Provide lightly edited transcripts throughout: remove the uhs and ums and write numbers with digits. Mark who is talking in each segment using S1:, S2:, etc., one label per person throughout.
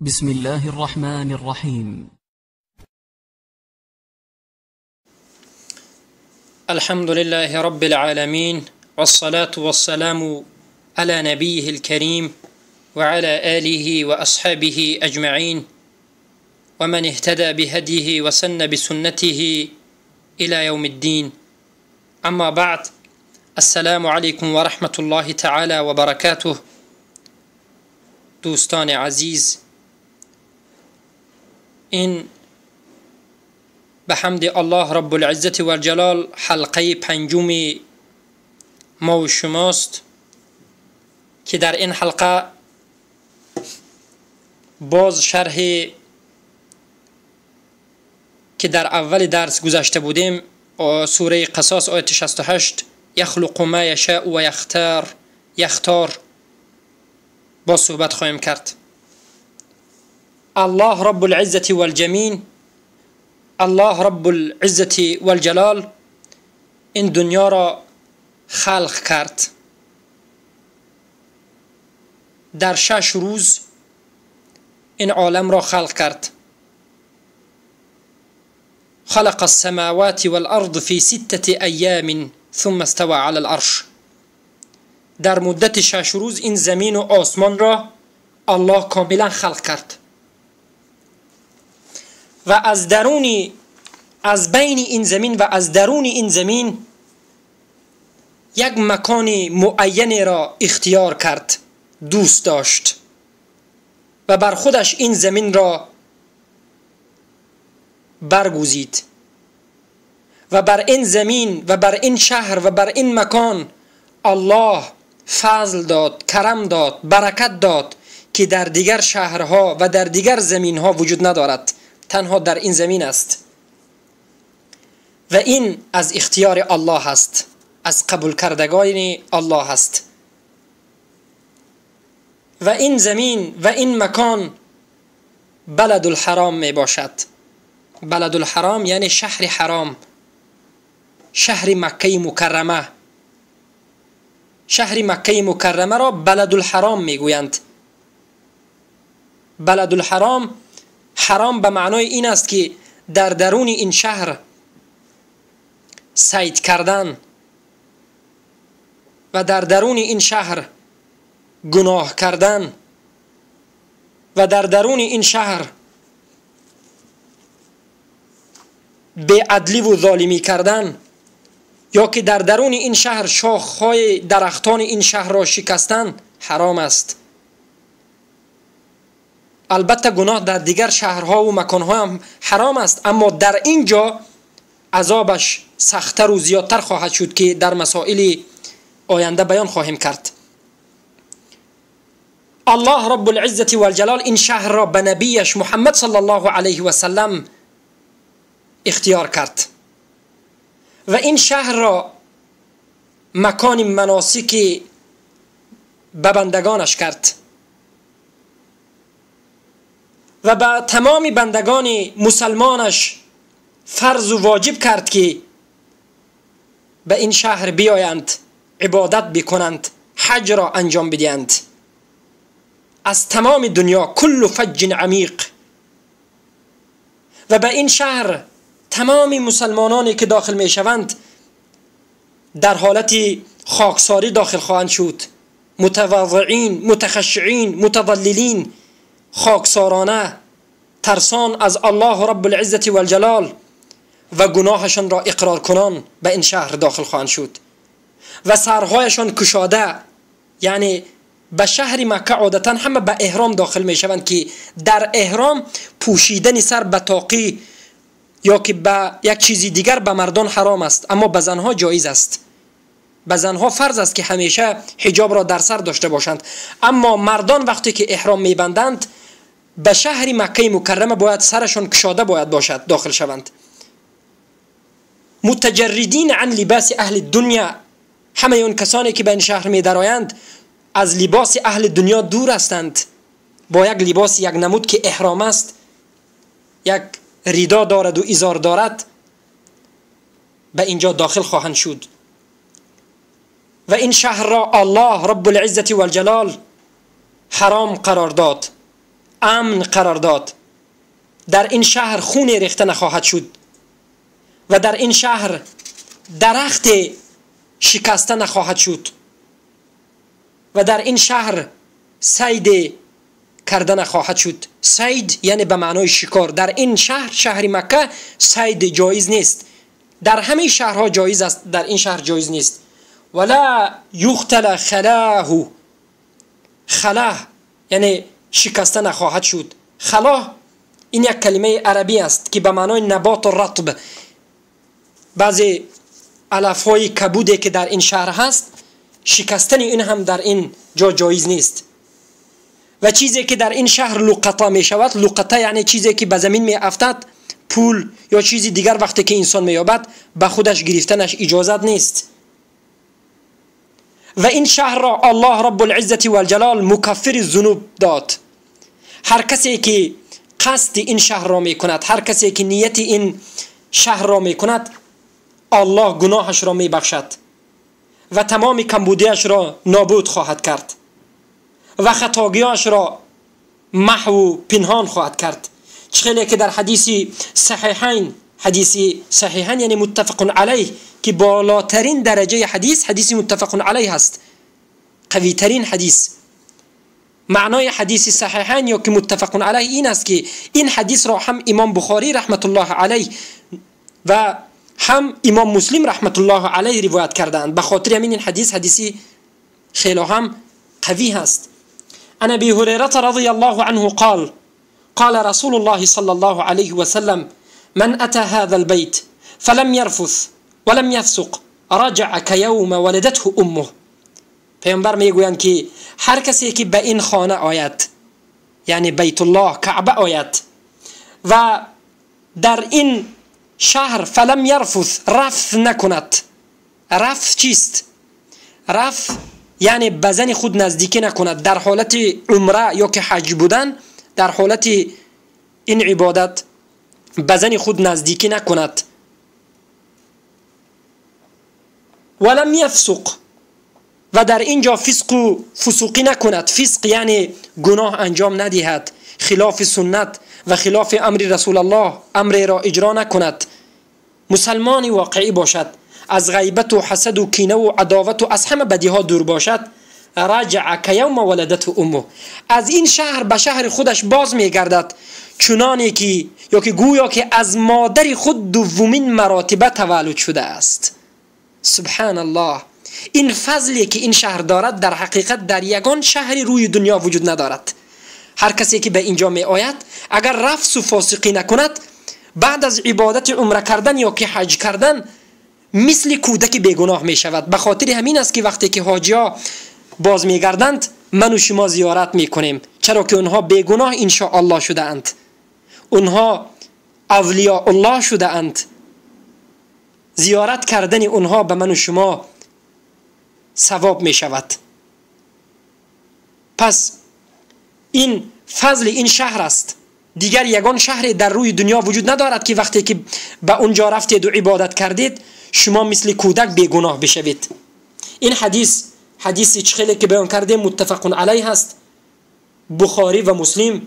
S1: بسم الله الرحمن الرحیم.
S2: الحمد لله رب العالمين، والصلاة والسلام على نبيه الكريم وعلى آله وأصحابه أجمعين، ومن اهتدى بهديه وسن بسنته إلى يوم الدين. أما بعد، السلام عليكم ورحمة الله تعالى وبركاته. دوستان عزیز، این به حمد الله رب العزت و الجلال حلقه پنجم ما و شماست که در این حلقه باز شرح که در اول درس گذشته بودیم، سوره قصاص آیت 68، یخلق ما یشاء و یختار، با صحبت خواهیم کرد. الله رب العزة والجمین، الله رب العزة والجلال این دنیا را خلق کرد. در 6 روز این عالم را خلق کرد. خلق السماوات والارض في 6 ایام ثم استوى على العرش. در مدت 6 روز این زمین و آسمان را الله کاملا خلق کرد و از بین این زمین و از درون این زمین یک مکان معین را اختیار کرد، دوست داشت و بر خودش این زمین را برگزید و بر این زمین و بر این شهر و بر این مکان الله فضل داد، کرم داد، برکت داد که در دیگر شهرها و در دیگر زمینها وجود ندارد، تنها در این زمین است. و این از اختیار الله است، از قبول کردگان الله است. و این زمین و این مکان بلد الحرام می باشد. بلد الحرام یعنی شهر حرام، شهر مکه مکرمه. شهر مکه مکرمه را بلد الحرام می گویند. بلد الحرام، حرام به معنای این است که در درون این شهر صید کردن و در درون این شهر گناه کردن و در درون این شهر بی‌عدلی و ظالمی کردن، یا که در درون این شهر شاخهای درختان این شهر را شکستن حرام است. البته گناه در دیگر شهرها و مکانها هم حرام است، اما در اینجا عذابش سخت‌تر و زیادتر خواهد شد که در مسائل آینده بیان خواهیم کرد. الله رب العزة والجلال این شهر را به نبیش محمد صلی الله علیه و سلم اختیار کرد و این شهر را مکان مناسک به بندگانش کرد و به تمام بندگان مسلمانش فرض و واجب کرد که به این شهر بیایند، عبادت بکنند، حج را انجام بدهند. از تمام دنیا، کل فج عمیق. و به این شهر تمام مسلمانانی که داخل می شوند در حالت خاکساری داخل خواهند شد، متواضعین، متخشعین، متضللین، خاکسارانه، ترسان از الله رب العزة والجلال و گناهشان را اقرار کنان به این شهر داخل خواهند شد و سرهایشان کشاده. یعنی به شهر مکه عادتا همه به احرام داخل می شوند که در احرام پوشیدن سر به طاقی یا که به یک چیزی دیگر به مردان حرام است، اما به زنها جایز است. به زنها فرض است که همیشه حجاب را در سر داشته باشند، اما مردان وقتی که احرام میبندند به شهر مکه مکرمه باید سرشان کشاده باید باشد داخل شوند. متجردین عن لباس اهل دنیا، همه اون کسانی که به این شهر می درآیند از لباس اهل دنیا دور هستند، با یک لباس یک نمود که احرام است، یک ریدا دارد و ازار دارد، به اینجا داخل خواهند شد. و این شهر را الله رب العزة والجلال حرام قرار داد. امن قرار داد. در این شهر خون ریخته نخواهد شد و در این شهر درخت شکسته نخواهد شد و در این شهر صید کرده نخواهد شد. صید یعنی به معنای شکار. در این شهر، شهر مکه، صید جایز نیست. در همه شهرها جایز است، در این شهر جایز نیست. ولا یختل خلاه، خلاه یعنی شکسته نخواهد شد. خلاه این یک کلمه عربی است که به معنای نبات و رطب، بعضی علف‌های کبودی که در این شهر هست، شکستن این هم در این جا جایز نیست. و چیزی که در این شهر لقطه می شود، لقطه یعنی چیزی که به زمین می افتد، پول یا چیزی دیگر وقتی که انسان می یابد به خودش گرفتنش اجازت نیست. و این شهر را الله رب العزة والجلال مکفر الذنوب داد. هر کسی که قصد این شهر را می کند، هر کسی که نیت این شهر را می کند، الله گناهش را می بخشد و تمام کمبودیش را نابود خواهد کرد و خطاگیاش را محو و پنهان خواهد کرد. چخیلی که در حدیث صحیحین، حدیث صحیحین یعنی متفق علیه، که بالاترین درجه حدیث، حدیث متفق علیه هست، قوی ترین حدیث. معنای حدیث صحیحین یا که متفق علیه این است که این حدیث را هم امام بخاری رحمت الله علیه و هم امام مسلم رحمت الله علیه روایت کردند. به خاطر همین این حدیث حدیثی خیلی هم قوی هست. عن ابي هريرة رضي الله عنه قال: قال رسول الله صلى الله عليه وسلم: من أتى هذا البيت فلم يرفث ولم يفسق رجع كيوم ولدته أمه. پیامبر میگویند که هر کسی که به این خانه آید، یعنی بیت الله کعبه آید، و در این شهر فلم یرفث، رفث نکند. رفث چیست؟ رفث یعنی به زن خود نزدیکی نکند در حالت عمره یا که حج بودن، در حالت این عبادت به زن خود نزدیکی نکند. ولم یفسق، و در اینجا فسق و فسوقی نکند. فسق یعنی گناه انجام ندهد، خلاف سنت و خلاف امر رسول الله امر را اجرا نکند، مسلمان واقعی باشد، از غیبت و حسد و کینه و عداوت و از همه بدیها دور باشد. رجع کیوم ولدته امه، از این شهر به شهر خودش باز میگردد چنانی که یا که گویا که از مادر خود دومین مراتبه تولد شده است. سبحان الله. این فضلی که این شهر دارد در حقیقت در یگان شهر روی دنیا وجود ندارد. هر کسی که به اینجا می آید اگر رفس و فاسقی نکند، بعد از عبادت عمره کردن یا که حج کردن مثل کودک بیگناه می شود. به خاطر همین است که وقتی که حاجیا باز می گردند من و شما زیارت می کنیم، چرا که اونها بیگناه ان شاء الله شده اند، اونها اولیاء الله شده اند. زیارت کردن اونها به من و شما ثواب می شود. پس این فضل این شهر است. دیگر یگان شهر در روی دنیا وجود ندارد که وقتی که به اونجا رفتید و عبادت کردید شما مثل کودک بیگناه بشوید. این حدیث، حدیثی چخیلی که بیان کرده متفق علیه هست. بخاری و مسلم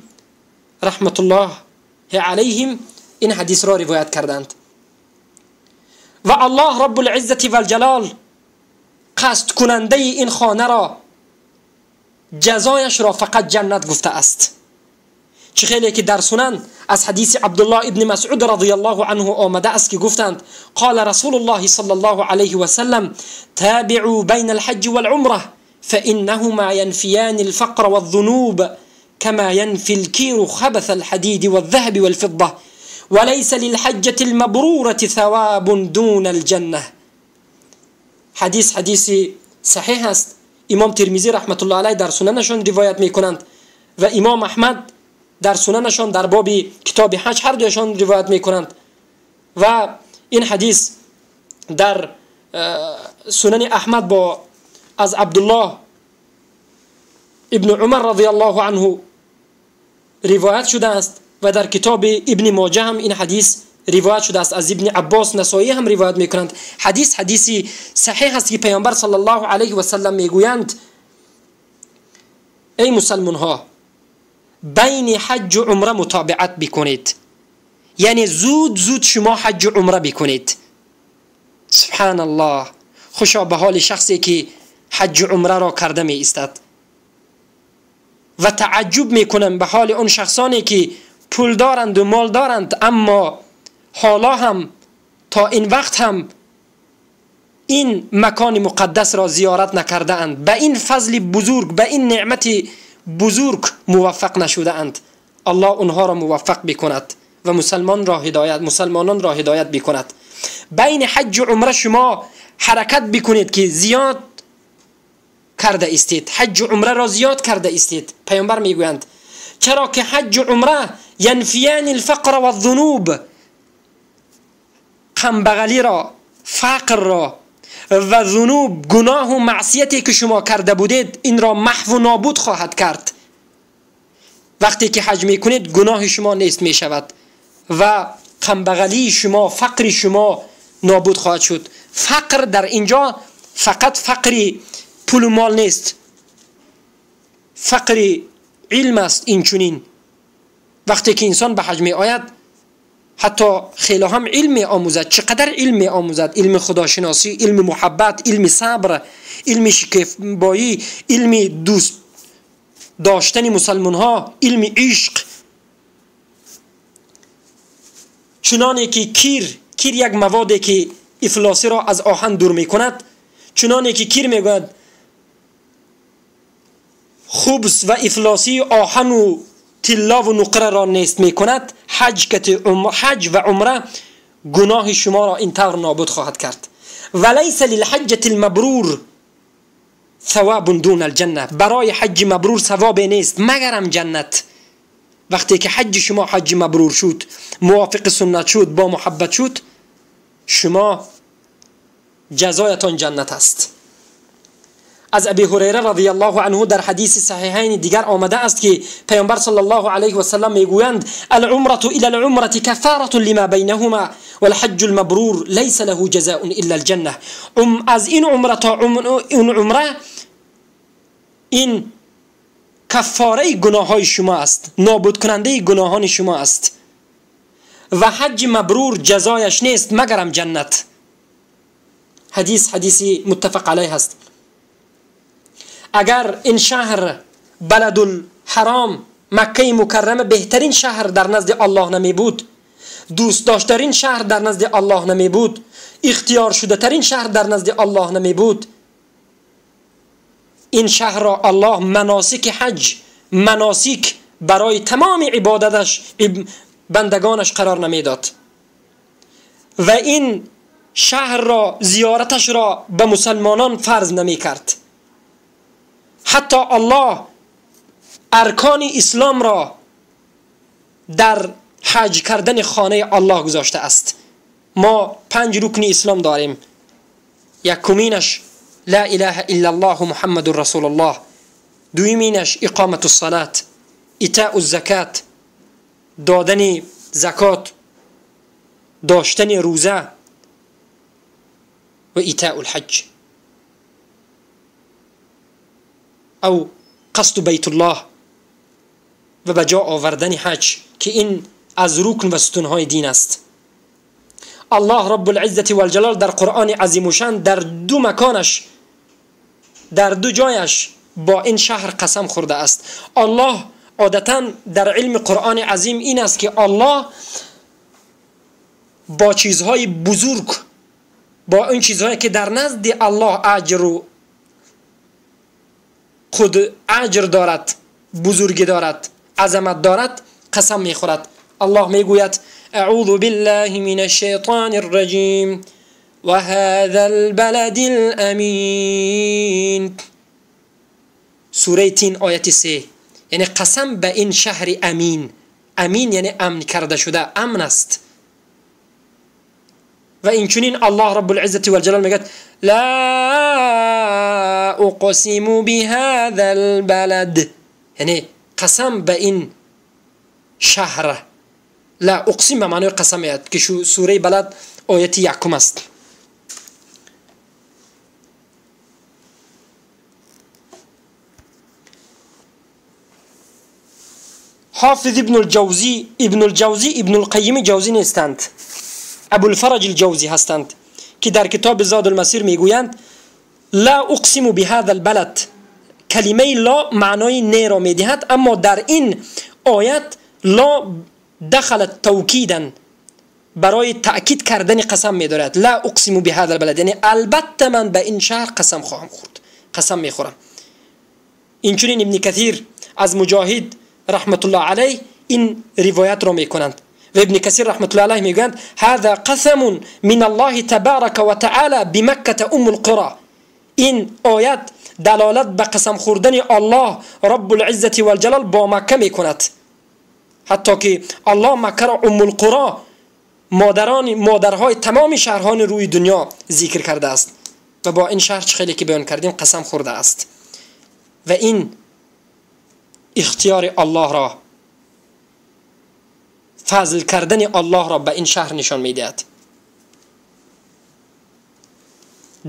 S2: رحمت الله علیهم این حدیث را روایت کردند. و الله رب العزة والجلال قصد کننده این خانه را جزایش را فقط جنت گفته است. چه خیلی که در سنن از حدیث عبدالله ابن مسعود رضی الله عنه آمده است که گفتند قال رسول الله صلی الله علیه و سلم تابعوا بین الحج والعمره فإنهما ينفيان الفقر والذنوب كما ينفي الكير خبث الحديد والذهب والفضة وليس للحجة المبرورة ثواب دون الجنة. حدیث حدیث صحیح است. امام ترمذی رحمت الله علیه در سننشان روایت میکنند و امام احمد در سننشان در باب کتاب حج هر دویشان روایت میکنند و این حدیث در سنن احمد با از عبدالله ابن عمر رضی الله عنه روایت شده است و در کتاب ابن ماجه هم این حدیث روایت شده است. از ابن عباس نسائی هم روایت میکنند. حدیث حدیثی صحیح است که پیامبر صلی الله علیه و سلم میگویند ای مسلمان ها، بین حج و عمره متابعت بکنید، یعنی زود زود شما حج و عمره بکنید. سبحان الله، خوشا به حال شخصی که حج و عمره را کرده می ایستد. و تعجب میکنم به حال اون شخصانی که پول دارند و مال دارند، اما حالا هم تا این وقت هم این مکان مقدس را زیارت نکرده اند، به این فضل بزرگ، به این نعمت بزرگ موفق نشده اند. الله اونها را موفق بکند و مسلمانان را هدایت بکند. بین حج و عمره شما حرکت بکنید که زیاد کرده استید، حج و عمره را زیاد کرده استید. پیامبر میگویند چرا که حج و عمره ینفیان الفقر و الذنوب، کمبغلی را، فقر را و ذنوب، گناه و معصیتی که شما کرده بودید این را محو و نابود خواهد کرد. وقتی که حج میکنید گناه شما نیست میشود و کمبغلی شما، فقر شما نابود خواهد شد. فقر در اینجا فقط فقر پول و مال نیست، فقر علم است. این چنین وقتی که انسان به حج می آید حتی خیلی هم علم می آموزد. چقدر علم می آموزد؟ علم خداشناسی، علم محبت، علم صبر، علم شکیبایی، علم دوست داشتن مسلمان ها، علم عشق. چنانه که کیر یک موادی که افلاسی را از آهن دور می کند، چنانه که کیر می گوید خبز و افلاسی آهن و طلا و نقره را نیست می کند، حج و عمره گناه شما را اینطور نابود خواهد کرد. ولیس للحجة المبرور ثواب دون الجنه، برای حج مبرور ثواب نیست مگرم جنت. وقتی که حج شما حج مبرور شد، موافق سنت شد، با محبت شد، شما جزایتان جنت است. از ابی هریره رضی الله عنه در حدیث صحیحین دیگر آمده است که پیامبر صلی الله علیه و سلم میگویند العمره الى العمره کفاره لما بینهما والحج المبرور لیس له جزاء الا الجنه. از این عمره تا این عمره این کفاره گناه های شما است، نابود کننده گناهان شما است. و حج مبرور جزایش نیست مگرم جنت. حدیث متفق علیه است. اگر این شهر بلد الحرام مکه مکرمه بهترین شهر در نزد الله نمی بود، دوست داشترین شهر در نزد الله نمی بود، اختیار شده ترین شهر در نزد الله نمی بود، این شهر را الله مناسک حج، مناسک برای تمام عبادتش بندگانش قرار نمیداد و این شهر را زیارتش را به مسلمانان فرض نمی کرد. حتی الله ارکان اسلام را در حج کردن خانه الله گذاشته است. ما 5 رکن اسلام داریم. یکمینش لا اله الا الله محمد رسول الله، دومینش اقامت الصلاة، ایتاء الزکات، دادن زکات، داشتن روزه و ایتاء الحج او قصد بیت الله و به جا آوردن حج که این از رکن و ستونهای دین است. الله رب العزة والجلال در قرآن عظیم الشان در دو مکانش، در دو جایش با این شهر قسم خورده است. الله عادتا در علم قرآن عظیم این است که الله با چیزهای بزرگ، با این چیزهایی که در نزد الله اجر و خود اجر دارد، بزرگی دارد، عظمت دارد، قسم میخورد. الله میگوید اعوذ بالله من الشیطان الرجیم وهذا البلد الامین، سوره تین آیت 3. یعنی قسم به این شهر امین. امین یعنی امن کرده شده، امن است. و اینچنین الله رب العزة والجلال میگه لا اقسم بهذا البلد، یعنی قسم به این شهر. لا اقسم به معنی قسم که سوره بلد آیت 1 است. حافظ ابن الجوزی، ابن الجوزی ابن القیم جوزی نیستند، ابوالفرج الجوزی هستند که در کتاب زاد المسیر میگویند لا اقسم بهذا البلد. کلمه لا معنای نه را میدهد، اما در این آیت لا دخلت توکیدا، برای تأکید کردن قسم میدارد. لا اقسم بهذا البلد، یعنی البته من به این شهر قسم خواهم خورد، قسم میخورم. اینچنین ابن کثیر از مجاهد رحمت الله علیه این روایت را میکنند و ابن کثیر رحمت الله علیه میگویند هذا قسم من الله تبارک و تعالی بمکة ام القرى. این آیت دلالت به قسم خوردن الله رب العزة والجلال با مکه میکند، حتی که الله مکه را ام القرى، مادرهای تمام شهرهای روی دنیا ذکر کرده است و با این شهر خیلی که بیان کردیم قسم خورده است. و این اختیار الله را، فضل کردن الله را به این شهر نشان میدهد.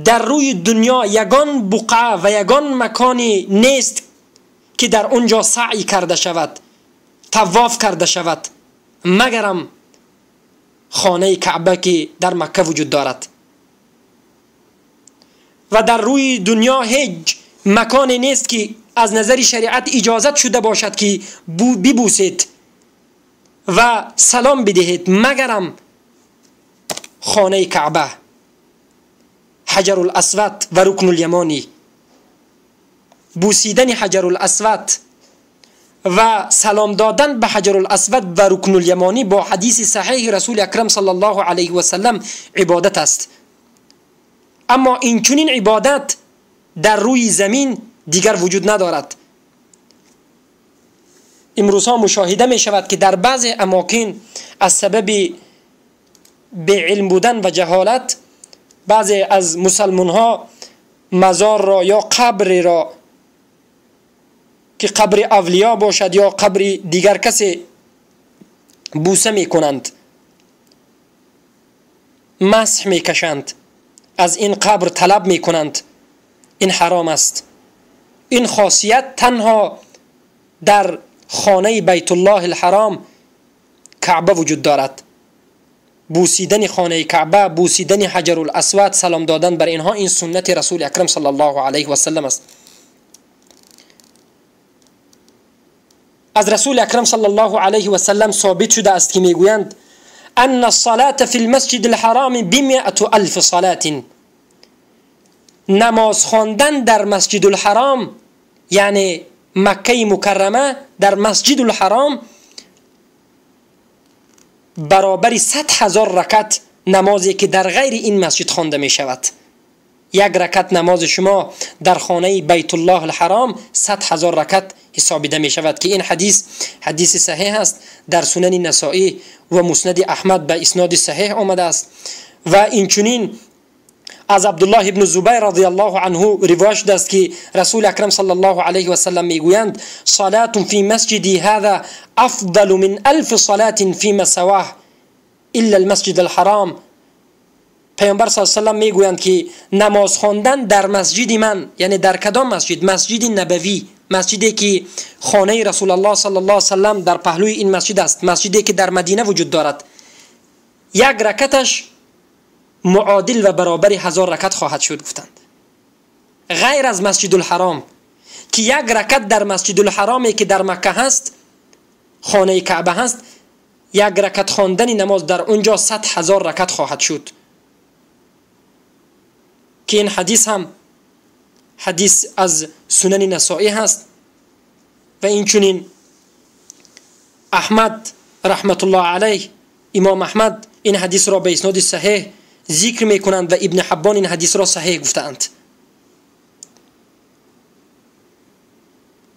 S2: در روی دنیا یگان بقعه و یگان مکانی نیست که در اونجا سعی کرده شود، طواف کرده شود، مگرم خانه کعبه که در مکه وجود دارد. و در روی دنیا هیچ مکانی نیست که از نظر شریعت اجازت شده باشد که ببوسید و سلام بدهید، مگرم خانه کعبه، حجر الاسود و رکن الیمانی. بوسیدن حجر الاسود و سلام دادن به حجر الاسود و رکن الیمانی با حدیث صحیح رسول اکرم صلی الله علیه و سلم عبادت است. اما این چنین عبادت در روی زمین دیگر وجود ندارد. امروزها مشاهده می شود که در بعض اماکن از سبب بی علم بودن و جهالت بعضی از مسلمان ها مزار را یا قبر را که قبر اولیا باشد یا قبر دیگر کسی بوسه می کنند، مسح می کشند، از این قبر طلب می کنند. این حرام است. این خاصیت تنها در خانه بیت الله الحرام کعبه وجود دارد. بوسیدن خانه کعبه، بوسیدن حجر الاسود، سلام دادن بر اینها، این سنت رسول اکرم صلی الله علیه و سلم است. از رسول اکرم صلی الله علیه و سلم ثابت شده است که میگویند ان الصلاة فی المسجد الحرام ب100,000 صلاة. نماز خواندن در مسجد الحرام، یعنی مکه مکرمه، در مسجد الحرام برابر 100,000 رکعت نمازی که در غیر این مسجد خوانده می شود. یک رکعت نماز شما در خانه بیت الله الحرام 100,000 رکعت حسابیده می شود که این حدیث حدیث صحیح است، در سنن نسائی و مسند احمد به اسناد صحیح آمده است. و اینچنین از عبدالله ابن زبیر رضی الله عنه روایت شده است که رسول اکرم صلی الله علیه و سلم میگویند صلاة فی مسجدی هذا افضل من 1000 صلاة فيما سواه الا المسجد الحرام. پیامبر صلی الله علیه و سلم میگویند که نماز خواندن در مسجد من، یعنی در کدام مسجد؟ مسجد نبوی، مسجدی که خانه رسول الله صلی الله علیه و سلم در پهلوی این مسجد است، مسجدی که در مدینه وجود دارد، یک رکعتش معادل و برابر 1000 رکعت خواهد شد گفتند. غیر از مسجد الحرام که یک رکعت در مسجد الحرامی که در مکه هست، خانه کعبه هست، یک رکعت خواندن نماز در اونجا 100,000 رکعت خواهد شد که این حدیث هم حدیث از سنن نسائی هست. و این چنین احمد رحمت الله علیه، امام احمد این حدیث را به اسناد صحیح ذکر میکنند و ابن حبان این حدیث را صحیح گفتند.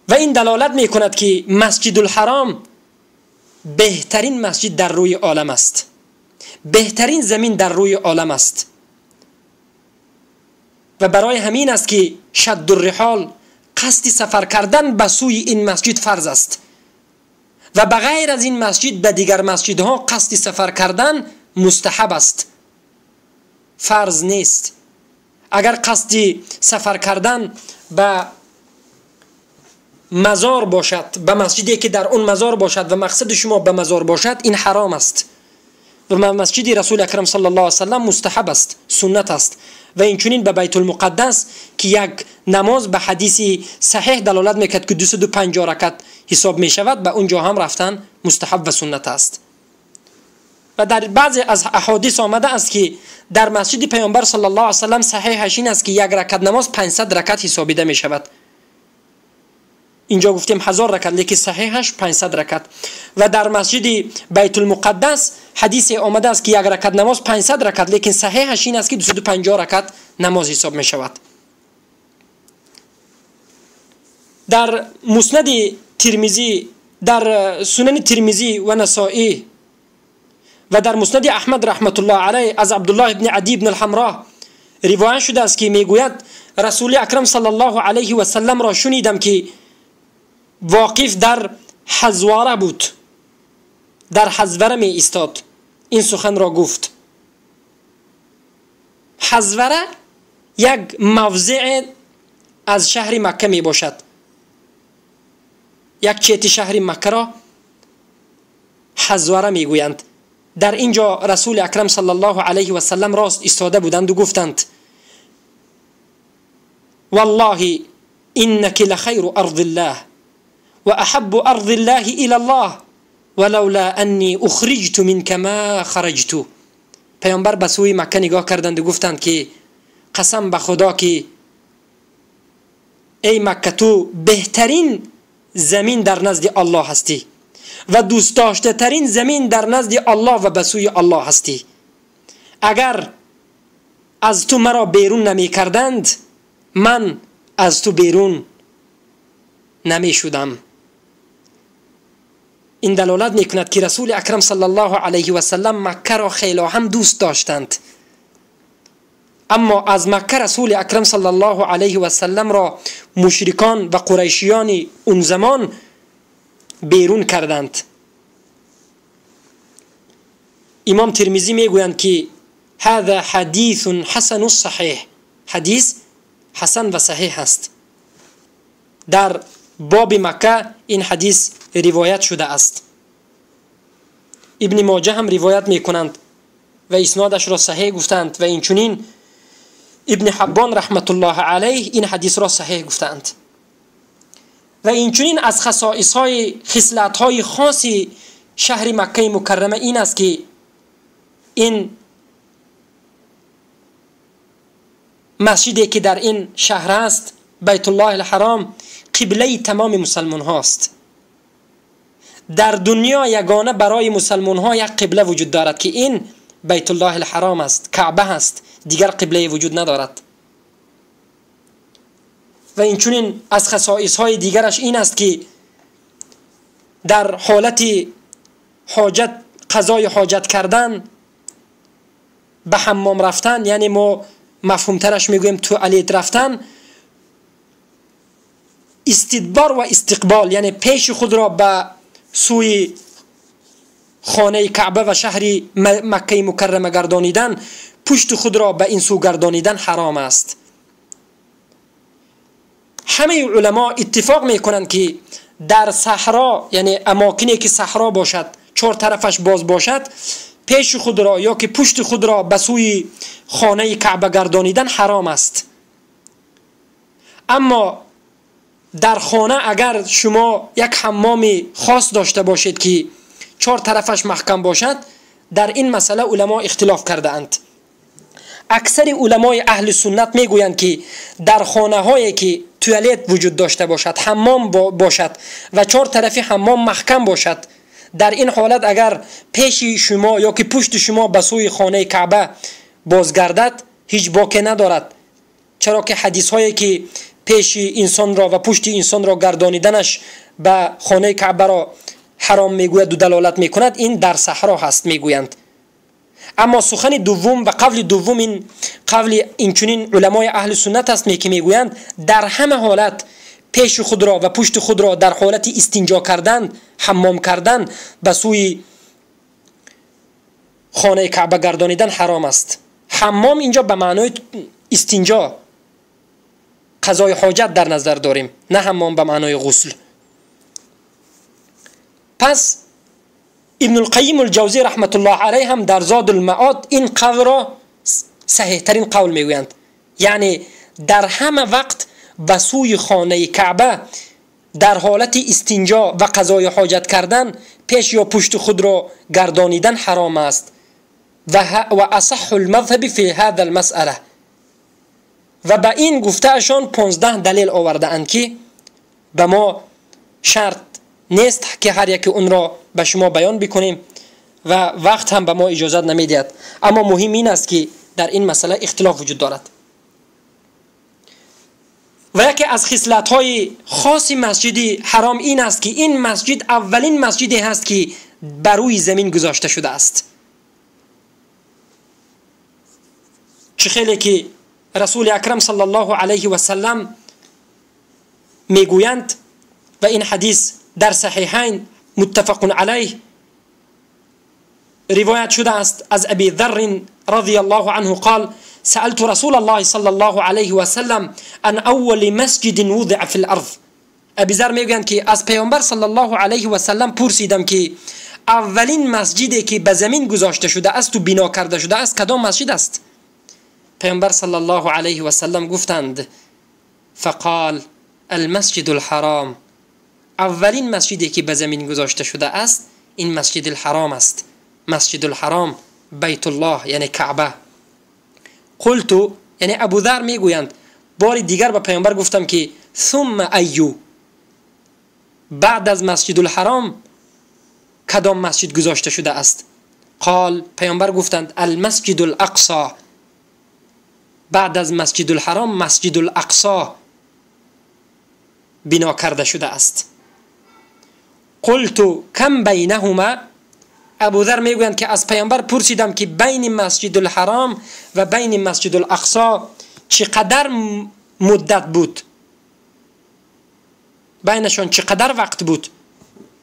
S2: و این دلالت میکند که مسجد الحرام بهترین مسجد در روی عالم است، بهترین زمین در روی عالم است. و برای همین است که شد الرحال، قصد سفر کردن به سوی این مسجد فرض است و بغیر از این مسجد به دیگر مسجدها قصد سفر کردن مستحب است، فرض نیست. اگر قصد سفر کردن به مزار باشد، به مسجدی که در اون مزار باشد و مقصد شما به مزار باشد، این حرام است. و مسجد رسول اکرم صلی الله علیه و سلم مستحب است، سنت است. و اینچنین به بیت المقدس که یک نماز به حدیث صحیح دلالت میکرد که 250 رکعت حساب میشود، به اونجا هم رفتن مستحب و سنت است. و در بعضی از احادیث آمده است که در مسجد پیامبر صلی الله علیه و سلم صحیحش این است که یک رکعت نماز 500 رکعت حسابیده می شود. اینجا گفتیم 1000 رکعت، لیکن صحیحش 500 رکعت. و در مسجد بیت المقدس حدیث آمده است که یک رکعت نماز 500 رکعت، لیکن صحیحش این است که 250 رکعت نماز حساب می شود. در مسند ترمذی، در سنن ترمذی و نسائی و در مسند احمد رحمت الله علیه از عبدالله ابن عدی ابن الحمراء روایت شده است که میگوید رسول اکرم صلی الله علیه و سلم را شنیدم که واقف در حزواره بود، در حزوره می ایستاد، این سخن را گفت. حزوره یک موضع از شهر مکه می باشد، یک چیت شهر مکه را حزوره می گویند. در اینجا رسول اکرم صلی الله علیه و سلم راست ایستاده بودند و گفتند والله انك لخیر ارض الله و احب ارض الله الى الله ولولا انی اخرجت منك ما خرجت. پیامبر به سوی مکه نگاه کردند و گفتند که قسم به خدا که ای مکه تو بهترین زمین در نزد الله هستی و دوست داشته ترین زمین در نزد الله و به سوی الله هستی. اگر از تو مرا بیرون نمی کردند من از تو بیرون نمی شدم. این دلالت می کند که رسول اکرم صلی الله علیه و سلم مکه را خیلی هم دوست داشتند، اما از مکه رسول اکرم صلی الله علیه و سلم را مشرکان و قریشیان اون زمان بیرون کردند. امام ترمذی میگویند که هذا حدیث حسن صحیح، حدیث حسن و صحیح است. در باب مکه این حدیث روایت شده است. ابن ماجه هم روایت میکنند و اسنادش را صحیح گفتند و اینچنین ابن حبان رحمت الله علیه این حدیث را صحیح گفتند. و اینچنین از خصائص های خصلت های خاص شهر مکه مکرمه این است که این مسجدی که در این شهر است، بیت الله الحرام، قبله تمام مسلمان هاست. در دنیا یگانه برای مسلمان ها یک قبله وجود دارد که این بیت الله الحرام است، کعبه است، دیگر قبله وجود ندارد. و اینچنین از خصائص های دیگرش این است که در حالت حاجت، قضای حاجت کردن، به حمام رفتن، یعنی ما مفهومترش میگوییم توالت رفتن، استدبار و استقبال، یعنی پیش خود را به سوی خانه کعبه و شهر مکه مکرمه گردانیدن، پشت خود را به این سو گردانیدن حرام است. همه علما اتفاق میکنند که در صحرا، یعنی اماکنی که صحرا باشد، چهار طرفش باز باشد، پیش خود را یا که پشت خود را به سوی خانه کعبه گردانیدن حرام است. اما در خانه اگر شما یک حمام خاص داشته باشید که چهار طرفش محکم باشد، در این مسئله علما اختلاف کرده اند. اکثر علمای اهل سنت میگویند که در خانه هایی که توالت وجود داشته باشد، حمام باشد و چهار طرف حمام محکم باشد، در این حالت اگر پیش شما یا که پشت شما به سوی خانه کعبه بازگردد هیچ باکی ندارد، چرا که حدیث هایی که پیش انسان را و پشت انسان را گردانیدنش به خانه کعبه را حرام میگوید و دلالت میکند، این در صحرا هست میگویند. اما سخن دوم و قول دوم این قول اینچنین علمای اهل سنت است که میگویند در همه حالت پیش خود را و پشت خود را در حالت استنجا کردن، حمام کردن، به سوی خانه کعبه گردانیدن حرام است. حمام اینجا به معنای استنجا، قضای حاجت در نظر داریم، نه حمام به معنای غسل. پس ابن القیم الجوزی رحمت الله علیه هم در زاد المعاد این قول را صحیح ترین قول میگویند، یعنی در همه وقت به سوی خانه کعبه در حالت استنجا و قضای حاجت کردن پیش یا پشت خود را گردانیدن حرام است و اصح المذهب فی هذا المسأله. و به این گفتهشان 15 دلیل آورده اند که به ما شرط نیست که هر یک اون را به شما بیان بکنیم و وقت هم به ما اجازت نمیدهد، اما مهم این است که در این مسئله اختلاف وجود دارد. و یکی از خصلت‌های خاص مسجد حرام این است که این مسجد اولین مسجدی هست که بر روی زمین گذاشته شده است. چه خیلی که رسول اکرم صلی الله علیه و سلم میگویند و این حدیث در صحیحین متفق علیه روایت شده است از ابی ذر رضی الله عنه قال سألت رسول الله صلى الله عليه وسلم عن اول مسجد وضع في الارض. ابی ذر میگویند که از پیامبر صلی الله علیه و سلم پرسیدم که اولین مسجدی که به زمین گذاشته شده است و بنا کرده شده است کدام مسجد است؟ پیامبر صلی الله علیه و سلم گفتند فقال المسجد الحرام. اولین مسجدی که به زمین گذاشته شده است این مسجد الحرام است، مسجد الحرام بیت الله یعنی کعبه. قلت، یعنی ابو ذر میگویند بار دیگر به پیامبر گفتم که ثم ایو، بعد از مسجد الحرام کدام مسجد گذاشته شده است؟ قال، پیامبر گفتند المسجد الاقصی، بعد از مسجد الحرام مسجد الاقصی بنا کرده شده است. قلت کم بینهما، ابو ذر میگویند که از پیامبر پرسیدم که بین مسجد الحرام و بین مسجد الاقصی چقدر مدت بود، بینشان چقدر وقت بود؟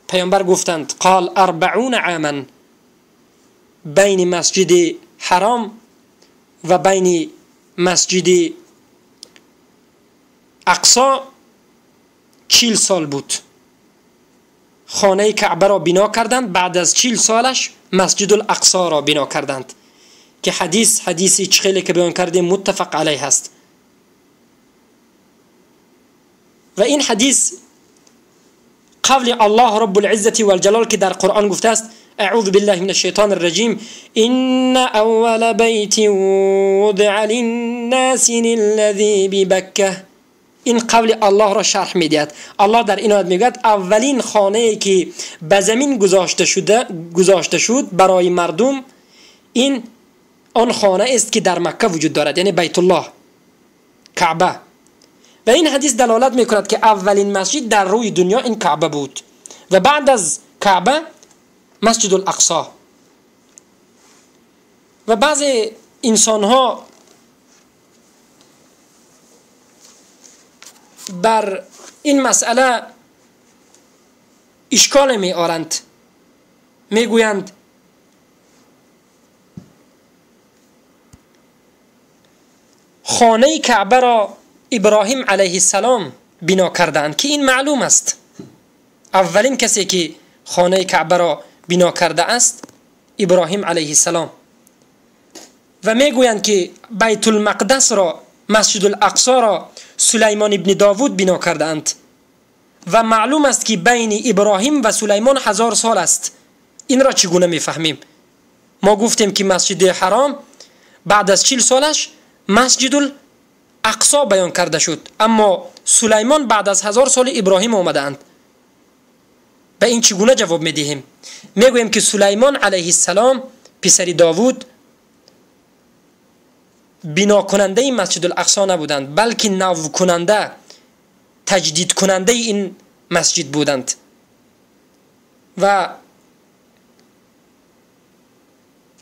S2: پیامبر گفتند قال 40 عاما، بین مسجد حرام و بین مسجد اقصی 40 سال بود. خانه کعبه را بنا کردند، بعد از 40 سالش مسجد الاقصی را بنا کردند که حدیث حدیثی چخیلی که بیان کردیم متفق علیه است. و این حدیث قول الله رب العزة والجلال که در قرآن گفته است اعوذ بالله من الشیطان الرجیم ان اول بیت وضع للناس للذی ببکه. این قول الله را شرح میدهد. الله در این آیت میگوید اولین خانه که به زمین گذاشته شد برای مردم این آن خانه است که در مکه وجود دارد، یعنی بیت الله کعبه. و این حدیث دلالت میکند که اولین مسجد در روی دنیا این کعبه بود و بعد از کعبه مسجد الاقصی. و بعض انسان ها بر این مسئله اشکال می آرند، می گویند خانه کعبه را ابراهیم علیه السلام بنا کردند که این معلوم است، اولین کسی که خانه کعبه را بنا کرده است ابراهیم علیه السلام. و میگویند که بیت المقدس را، مسجد الاقصی را سلیمان ابن داوود بنا کردند و معلوم است که بین ابراهیم و سلیمان 1000 سال است. این را چگونه میفهمیم؟ ما گفتیم که مسجد حرام بعد از 40 سالش مسجد الاقصی بیان کرده شد، اما سلیمان بعد از 1000 سال ابراهیم آمدند. به این چگونه جواب میدهیم؟ میگوییم که سلیمان علیه السلام پسر داوود بنا کننده مسجد الاقصی نبودند، بلکه نو کننده، تجدید کننده این مسجد بودند. و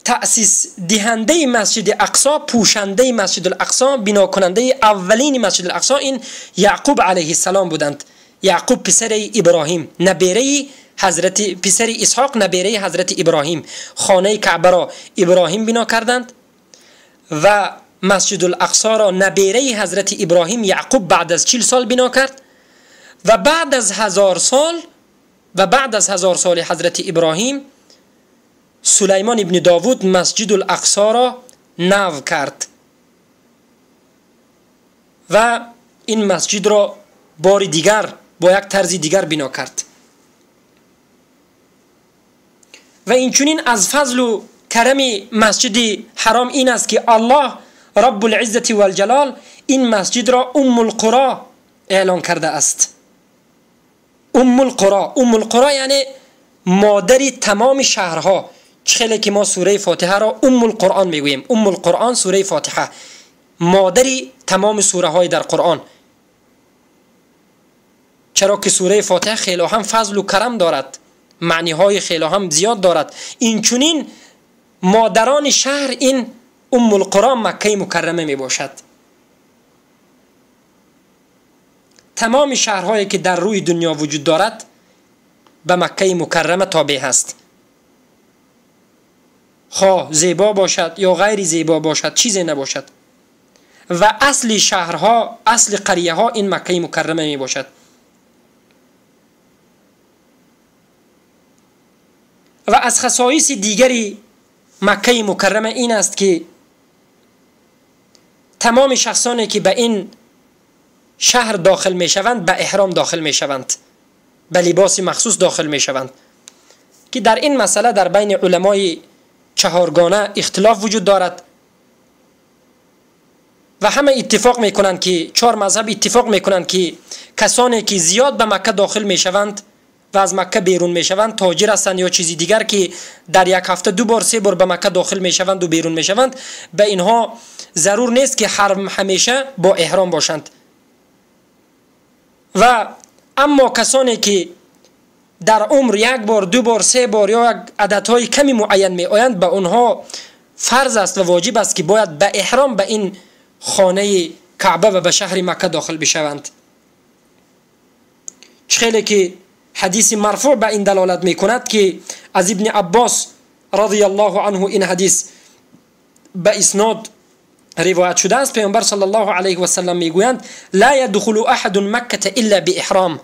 S2: تأسیس دهنده مسجد اقصی، پوشنده مسجد الاقصی، بنا کننده اولین مسجد الاقصی این یعقوب علیه السلام بودند. یعقوب پسر ابراهیم، نبیره حضرت، پسر اسحاق نبیره حضرت ابراهیم. خانه کعبه را ابراهیم بنا کردند و مسجد الاقصی را نبیره حضرت ابراهیم یعقوب بعد از 40 سال بنا کرد و بعد از 1000 سال و بعد از 1000 سال حضرت ابراهیم سلیمان ابن داوود مسجد الاقصی را نو کرد و این مسجد را بار دیگر با یک طرز دیگر بنا کرد. و اینچنین از فضل و کرم مسجد حرام این است که الله رب العزة والجلال این مسجد را ام القرى اعلان کرده است. ام القرى، ام القرى یعنی مادر تمام شهرها. چخیلی که ما سوره فاتحه را ام القرآن میگوییم، ام القرآن سوره فاتحه، مادر تمام سوره های در قرآن. چرا که سوره فاتحه خیلی هم فضل و کرم دارد، معنی های خیلی هم زیاد دارد. این چنین مادران شهر این ام القرى مکه مکرمه می باشد. تمام شهرهایی که در روی دنیا وجود دارد به مکه مکرمه تابع هست، خواه زیبا باشد یا غیر زیبا باشد، چیزی نباشد. و اصل شهرها، اصل قریه ها این مکه مکرمه می باشد. و از خصایص دیگری مکه مکرمه این است که تمام شخصانی که به این شهر داخل می شوند به احرام داخل می شوند، به لباس مخصوص داخل می شوند، که در این مسئله در بین علمای چهارگانه اختلاف وجود دارد و همه اتفاق می کنند که چهار مذهب اتفاق می کنند که کسانی که زیاد به مکه داخل می شوند و از مکه بیرون می شوند، تاجر هستند یا چیزی دیگر که در یک هفته 2 بار 3 بار به مکه داخل می شوند و بیرون می شوند، به اینها ضرور نیست که همیشه با احرام باشند. و اما کسانی که در عمر 1 بار 2 بار 3 بار یا یک عددهای کمی معین می آیند، به آنها فرض است و واجب است که باید به احرام به این خانه کعبه و به شهر مکه داخل بشوند. خیلی که حدیث مرفوع به این دلالت می کند که از ابن عباس رضی الله عنه این حدیث به اسناد روایت شده است، پیامبر صلی الله علیه و سلم میگویند لا يدخل احد مکه الا باحرام،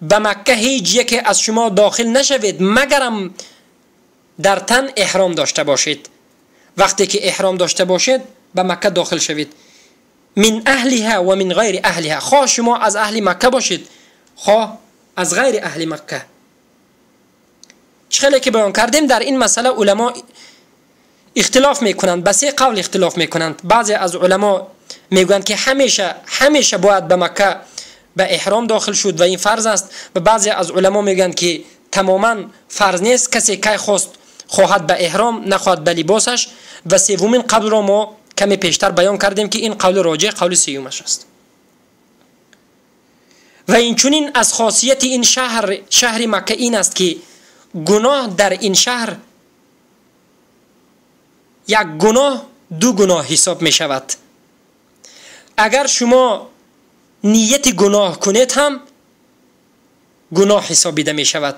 S2: به مکه هیچ یکی از شما داخل نشوید مگرم در تن احرام داشته باشید. وقتی که احرام داشته باشید به مکه داخل شوید. من اهلها و من غیر اهلها، خواه شما از اهل مکه باشید خواه از غیر اهل مکه. چخیلی که بیان کردیم در این مسئله علما اختلاف میکنند، به 3 قول اختلاف میکنند. بعضی از علما میگویند که همیشه باید به مکه به احرام داخل شد و این فرض است، و بعضی از علما میگویند که تماما فرض نیست، کسی که خواست خواهد به احرام، نخواهد به لباسش. و سومین قول را ما کمی پیشتر بیان کردیم که این قول راجح قول سیومش است. و این چنین از خاصیت این شهر، شهر مکه این است که گناه در این شهر یک گناه 2 گناه حساب می شود. اگر شما نیت گناه کنید هم گناه حسابیده می شود.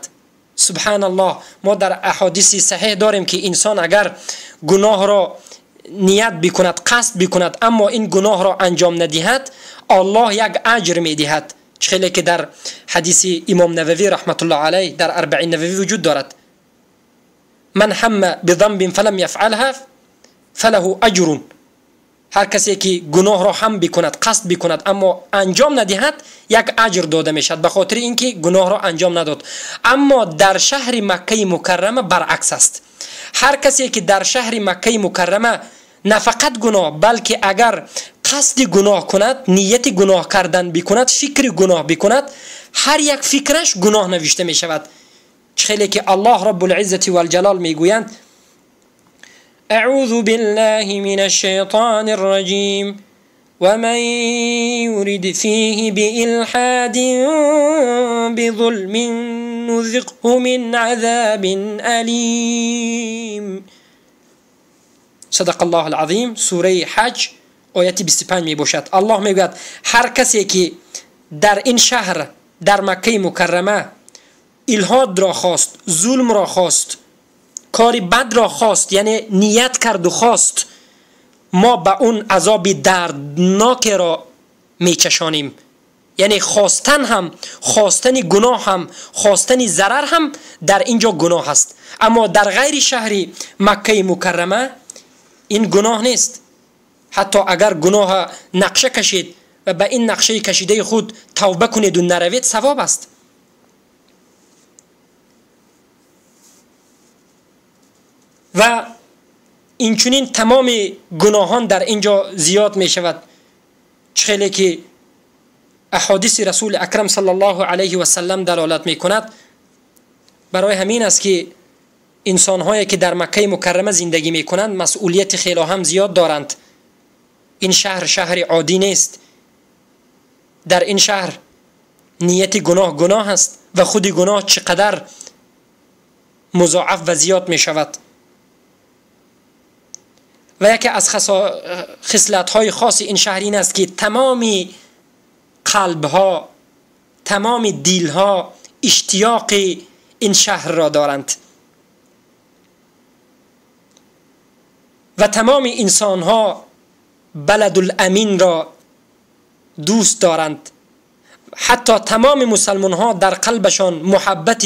S2: سبحان الله، ما در احادیث صحیح داریم که انسان اگر گناه را نیت بکند، قصد بکند، اما این گناه را انجام ندهد، الله یک اجر می دهد. خیلی که در حدیث امام نووی رحمت الله علیه در اربعین نووی وجود دارد، من هم بذنب فلم یفعلها فله اجر. هر کسی که گناه را هم بکند، قصد بکند، اما انجام ندهد، یک اجر داده می شود به خاطر اینکه گناه را انجام نداد. اما در شهر مکه مکرمه برعکس است. هر کسی که در شهر مکه مکرمه نه فقط گناه، بلکه اگر قصد گناه کند، نیت گناه کردن بکند، فکر گناه بکند، هر یک فکرش گناه نوشته می شود. خیلی که الله رب العزة والجلال میگویند اعوذ بالله من الشیطان الرجیم ومن يرد فيه بإلحاد بظلم نذقه من عذاب أليم. صدق الله العظیم. سوره حج آیت 25 می باشد. الله میگوید هر کسی که در این شهر، در مکه مکرمه، الحاد را خواست، ظلم را خواست، کاری بد را خواست، یعنی نیت کرد و خواست، ما به اون عذاب دردناک را میچشانیم. یعنی خواستن هم، خواستن گناه هم، خواستن ضرر هم در اینجا گناه است. اما در غیر شهر مکه مکرمه این گناه نیست. حتی اگر گناه نقشه کشید و به این نقشه کشیده خود توبه کنید و نروید، ثواب است. و اینچنین تمام گناهان در اینجا زیاد می شود. چخیلی که احادیث رسول اکرم صلی الله علیه و سلم دلالت می کند. برای همین است که انسانهایی که در مکه مکرمه زندگی می کنند مسئولیت خیلی هم زیاد دارند. این شهر شهر عادی نیست. در این شهر نیت گناه گناه است و خود گناه چقدر مضاعف و زیاد می شود. و یکی از خصلت های خاص این شهر این است که تمام قلب ها، تمام دیل ها اشتیاق این شهر را دارند و تمام انسان ها بلد الامین را دوست دارند. حتی تمام مسلمان ها در قلبشان محبت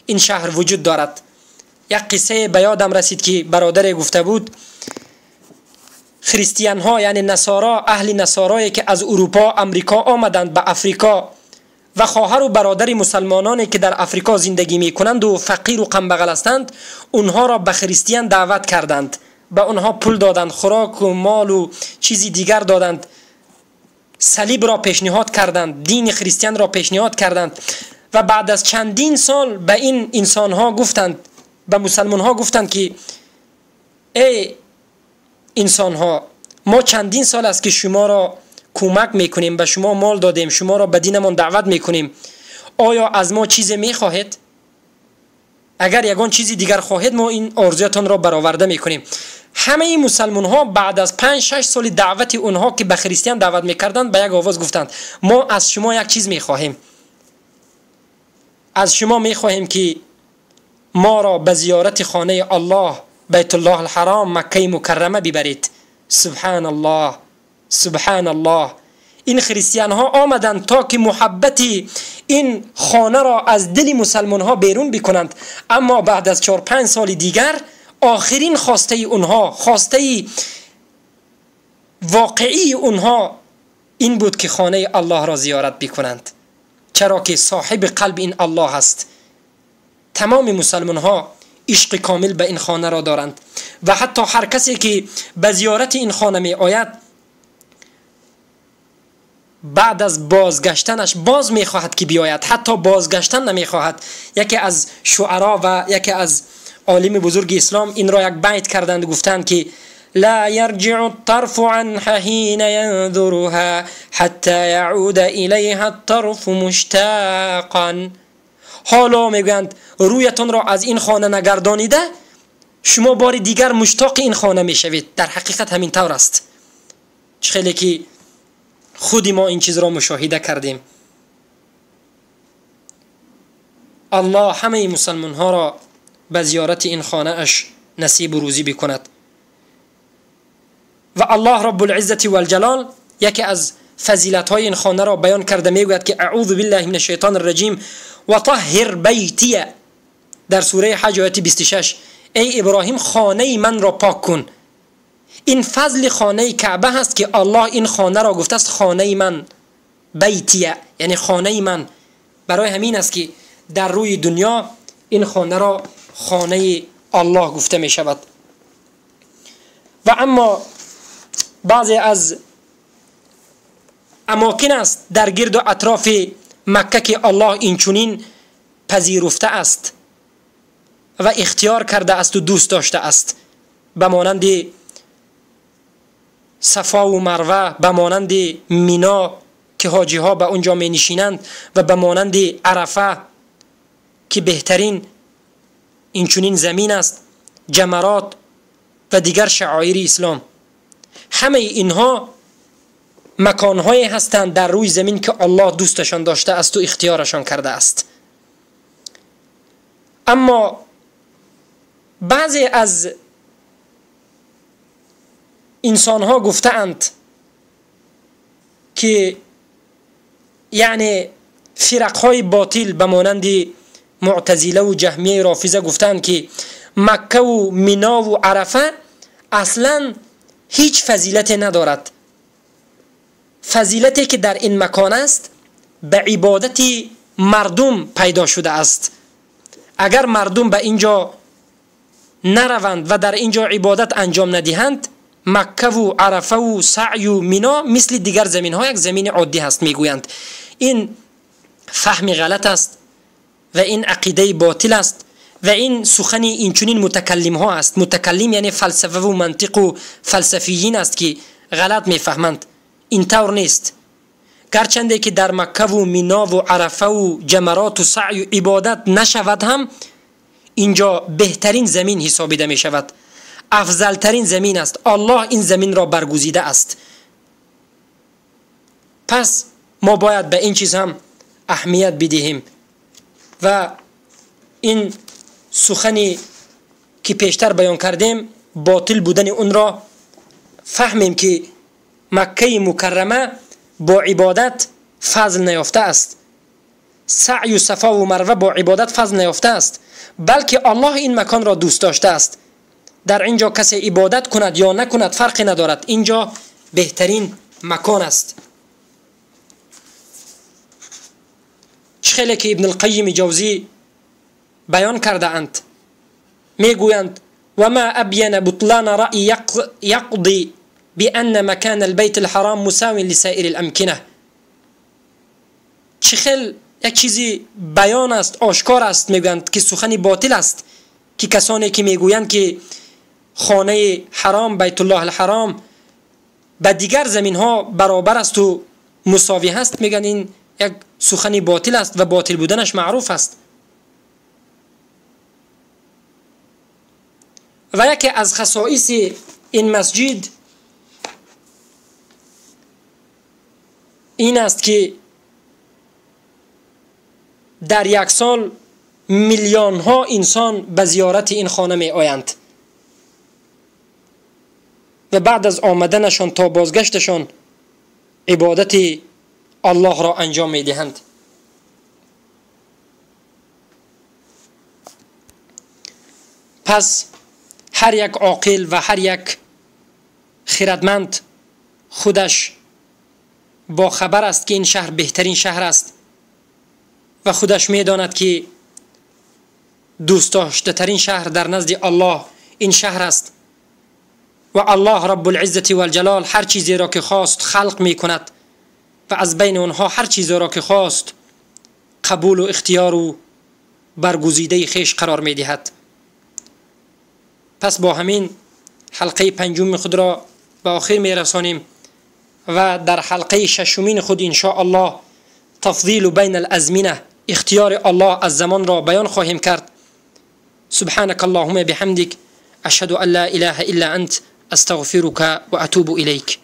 S2: این شهر وجود دارد. یک قصه به یادم رسید که برادر گفته بود خریستیان ها، یعنی نصارا، اهل نصارایی که از اروپا، امریکا آمدند به افریقا و خواهر و برادر مسلمانانی که در افریقا زندگی می کنند و فقیر و قمبغل هستند، اونها را به خریستیان دعوت کردند، به اونها پول دادند، خوراک و مال و چیزی دیگر دادند، صلیب را پیشنهاد کردند، دین خریستیان را پیشنهاد کردند و بعد از چندین سال به این انسان ها گفتند، به مسلمان ها گفتند که ای انسان ها، ما چندین سال است که شما را کمک میکنیم، به شما مال دادیم، شما را به دینمان دعوت میکنیم، آیا از ما چیزی میخواهید؟ اگر یگان چیزی دیگر خواهید ما این آرزویتان را برآورده میکنیم. همه مسلمان ها بعد از 5-6 سال دعوت اونها که به خریستیان دعوت میکردند به یک آواز گفتند ما از شما یک چیز میخواهیم، از شما میخواهیم که ما را به زیارت خانه الله، بیت الله الحرام، مکه مکرمه ببرید. سبحان الله، سبحان الله. این خریستیان ها آمدند تا که محبت این خانه را از دل مسلمان ها بیرون بکنند، اما بعد از 4-5 سال دیگر آخرین خواسته اونها، خواسته واقعی اونها این بود که خانه الله را زیارت بکنند، چرا که صاحب قلب این الله است. تمام مسلمان ها عشق کامل به این خانه را دارند و حتی هر کسی که به زیارت این خانه می آید بعد از بازگشتنش باز می خواهد که بیاید، حتی بازگشتن نمی خواهد. یکی از شعرا و یکی از عالم بزرگ اسلام این را یک بیت کردند، گفتند که لا يرجع الطرف عنها حين ينظرها حتى يعود إليها الطرف مشتاقا. حالا میگویند رویتان را از این خانه نگردانیده شما بار دیگر مشتاق این خانه میشوید. در حقیقت همین طور است. خیلی که خودی ما این چیز را مشاهده کردیم. الله همه مسلمان ها را به زیارت این خانه اش نصیب و روزی بکند. و الله رب العزة والجلال یکی از فضیلت های این خانه را بیان کرده، میگوید که اعوذ بالله من الشیطان الرجیم و طهر بیتی، در سوره حج آیت 26، ای ابراهیم خانه من را پاک کن. این فضل خانه کعبه هست که الله این خانه را گفته است خانه من، بیتیه، یعنی خانه من. برای همین است که در روی دنیا این خانه را خانه الله گفته می شود. و اما بعضی از اماکن است در گرد و اطراف مکه که الله اینچنین پذیرفته است و اختیار کرده است و دوست داشته است، به مانند صفا و مروه، به مانند مینا که حاجی ها به اونجا می نشینند و به مانند عرفه که بهترین اینچنین زمین است، جمرات و دیگر شعائر اسلام. همه اینها مکانهایی هستند در روی زمین که الله دوستشان داشته است و اختیارشان کرده است. اما بعضی از انسانها گفتند که یعنی فرقهای باطل به مانند معتزله و جهمیه رافضه گفتند که مکه و مینا و عرفه اصلا هیچ فضیلتی ندارد. فضیلتی که در این مکان است به عبادت مردم پیدا شده است. اگر مردم به اینجا نروند و در اینجا عبادت انجام ندهند، مکه و عرفه و سعی و مینا مثل دیگر زمین ها یک زمین عادی هست میگویند. این فهم غلط است و این عقیده باطل است و این سخن اینچنین متکلم ها است. متکلم یعنی فلسفه و منطق و فلسفیین است که غلط میفهمند. این طور نیست. گرچنده که در مکه و مینا و عرفه و جمرات و سعی و عبادت نشود هم اینجا بهترین زمین حسابیده می شود، افضلترین زمین است. الله این زمین را برگزیده است. پس ما باید به این چیز هم اهمیت بدهیم و این سخنی که پیشتر بیان کردیم باطل بودن اون را فهمیم که مکه مکرمه با عبادت فضل نیافته است، سعی و صفا و مروه با عبادت فضل نیافته است، بلکه الله این مکان را دوست داشته است. در اینجا کسی عبادت کند یا نکند فرقی ندارد، اینجا بهترین مکان است. چه که ابن القیم جوزی بیان کرده اند، میگویند و ما ابین بطلان رأی یقضی بأن مکان البیت الحرام مساو لسائر الامکنه. چه خیلی یک چیزی بیان است، آشکار است، میگویند که سخنی باطل است که کسانی که میگویند که خانه حرام بیت الله الحرام به دیگر زمین ها برابر است و مساوی هست، میگن این یک سخنی باطل است و باطل بودنش معروف است. و یکی از خصائص این مسجد این است که در یک سال میلیون ها انسان به زیارت این خانه می آیند و بعد از آمدنشان تا بازگشتشان عبادت الله را انجام می دهند. پس هر یک عاقل و هر یک خردمند خودش با خبر است که این شهر بهترین شهر است و خودش می داند که دوست داشته ترین شهر در نزد الله این شهر است و الله رب العزة والجلال هر چیزی را که خواست خلق می کند و از بین آنها هر چیزی را که خواست قبول و اختیار و برگزیده خیش قرار می دهد. پس با همین حلقه پنجم خود را به آخر می رسانیم و در حلقه ششمین خود ان شاء الله تفضیل بین الازمنه، اختیار الله از زمان را بیان خواهیم کرد. سبحانك اللهم بحمدك، أشهد أن لا إله إلا أنت، أستغفرك وأتوب إليك.